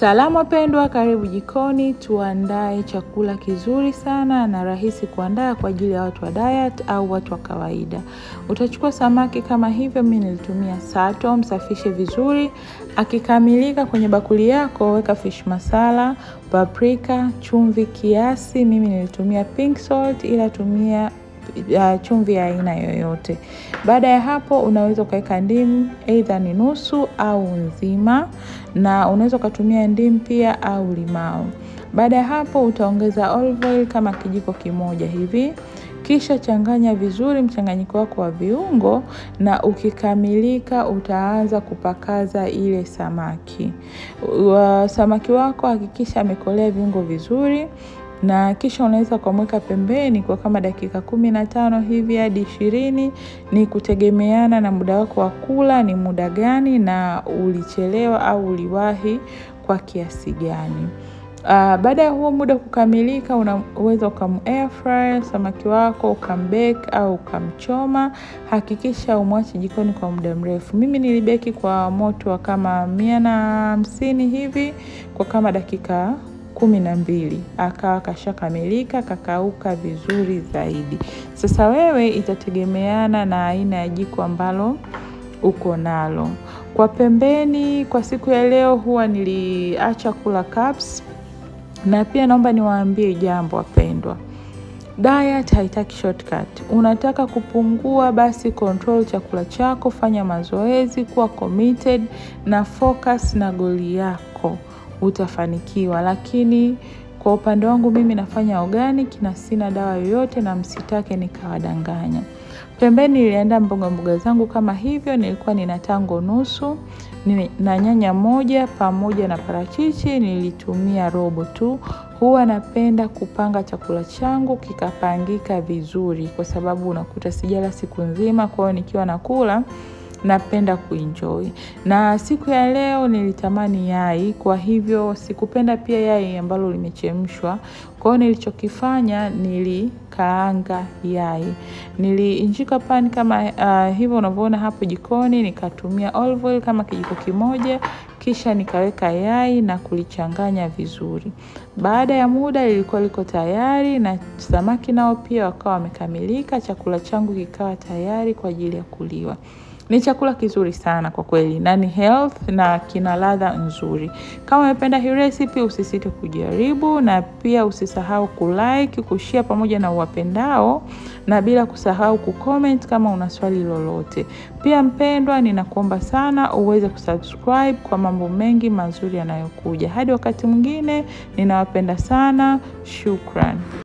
Salamu wapendwa, karibu jikoni tuandae chakula kizuri sana na rahisi kuandaa kwa ajili ya watu wa diet au watu wa kawaida. Utachukua samaki kama hivyo, mimi nilitumia sato, msafishe vizuri. Akikamilika kwenye bakuli yako, weka fish masala, paprika, chumvi kiasi. Mimi nilitumia pink salt, ila tumia chumvi ya aina yoyote. Baada ya hapo unaweza ukaweka ndimu either ni nusu au nzima, na unaweza ukatumia ndimu pia au limau. Baada ya hapo utaongeza olive oil kama kijiko kimoja hivi. Kisha changanya vizuri mchanganyiko wako wa viungo, na ukikamilika utaanza kupakaza ile samaki. Samaki wako hakikisha amekolea viungo vizuri, na kisha unaweza kumweka pembeni kwa kama dakika 15 hivi hadi 20, ni kutegemeana na muda wako wa kula ni muda gani na ulichelewa au uliwahi kwa kiasi gani. Baada ya huo muda kukamilika, unaweza ukam air fry samaki wako, ukambake au ukamchoma. Hakikisha umwache jikoni kwa muda mrefu. Mimi nilibeki kwa moto wa kama 150 hivi kwa kama dakika 12, akawa kashakamilika, kakauka vizuri zaidi. Sasa wewe itategemeana na aina ya jiko ambalo uko nalo. Kwa pembeni, kwa siku ya leo huwa niliacha kula carbs. Na pia naomba niwaambie jambo wapendwa, diet haitaki shortcut. Unataka kupungua, basi control chakula chako, fanya mazoezi, kuwa committed na focus na goli yako, utafanikiwa. Lakini kwa upande wangu mimi nafanya organic na sina dawa yoyote, na msitake nikawadanganya. Pembeni niliandaa mboga mboga zangu kama hivyo. Nilikuwa nina tango nusu na nyanya moja pamoja na parachichi, nilitumia robo tu. Huwa napenda kupanga chakula changu kikapangika vizuri, kwa sababu unakuta sijala siku nzima, kwa hiyo nikiwa nakula napenda kuenjoy. Na siku ya leo nilitamani yai, kwa hivyo sikupenda pia yai ambalo limechemshwa. Kwa hiyo nilichokifanya, nilikaanga yai. Niliinjika pan kama hivyo unavyoona hapo jikoni, nikatumia olive oil kama kijiko kimoja, kisha nikaweka yai na kulichanganya vizuri. Baada ya muda lilikuwa liko tayari, na samaki nao pia wakawa wamekamilika. Chakula changu kikawa tayari kwa ajili ya kuliwa. Ni chakula kizuri sana kwa kweli, na ni health na kina ladha nzuri. Kama umependa hii recipe usisite kujaribu, na pia usisahau kulike, kushare pamoja na uwapendao, na bila kusahau kucomment kama una swali lolote. Pia mpendwa, ninakuomba sana uweze kusubscribe kwa mambo mengi mazuri yanayokuja. Hadi wakati mwingine, ninawapenda sana. Shukran.